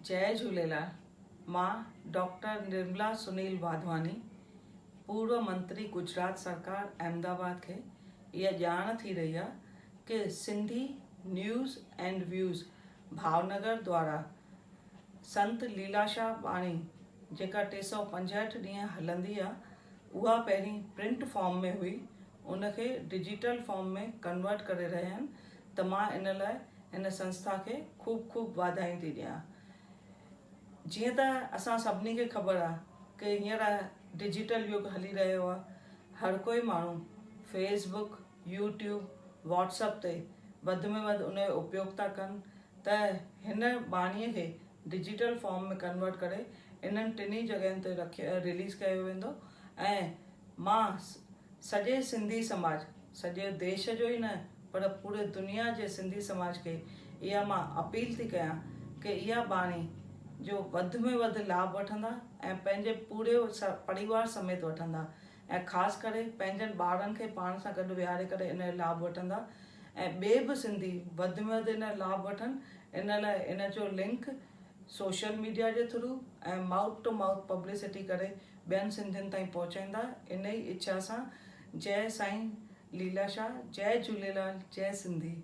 جئي جهوليلال مان ڊاڪٽر نرملا سنيل واڌواني پورو منتري گجرات سرڪار احمد آباد کي اها ڄاڻ ٿي رهي آ ڪي Sindhi news and views Bhavnagar دوارا سنت ليلاشاهه ٻاڻي جيڪا 365 ڏينهن هلندي آ اها پهرين پرنٽ فارم ۾ هئي ان کي ڊجيٽل فارم ۾ ڪنورٽ ڪري رهيا آهن ته مان ان لاء هن سنسٿا کي خوب خوب واڌايون ٿي ڏيان. جيئن ته اسان سڀني کي خبر آ ڪي هينئر ڊجيٽل يگ هلي رهيو آ هر ڪوئي ماڻهو Facebook, YouTube, WhatsApp تي وڌ ۾ وڌ ان جو اپيوگ ٿا ڪن ته هن ٻاڻي کي ڊجيٽل فارم ۾ ڪنورٽ ڪري انهن ٽنهي جڳهين تي رکي رليز ڪيو ويندو ۽ مان سڄي سنڌي سماج، سڄي ديش جو ئي نه پر پوري دنيا جي سنڌي سماج کي اها مان اپيل ٿي ڪيان ڪي اها ٻاڻي جو وڌ ۾ وڌ لاڀ وٺندا ۽ پنهنجي پوري پريوار سميت وٺندا ۽ خاص ڪري پنهنجن ٻارن کي پاڻ سان گڏ ويهاري ڪري ان جو لاڀ وٺندا ۽ ٻئي به سنڌي وڌ ۾ وڌ ان جو لاڀ وٺن ان لاء ان جو لنڪ سوشل ميڊيا جي through ۽ mouth to mouth publicity ڪري ٻين سنڌين تائين پهچائيندا انهي اڇا سان جئي سائين ليلا شاهه جئي جهوليلال جئي سنڌي.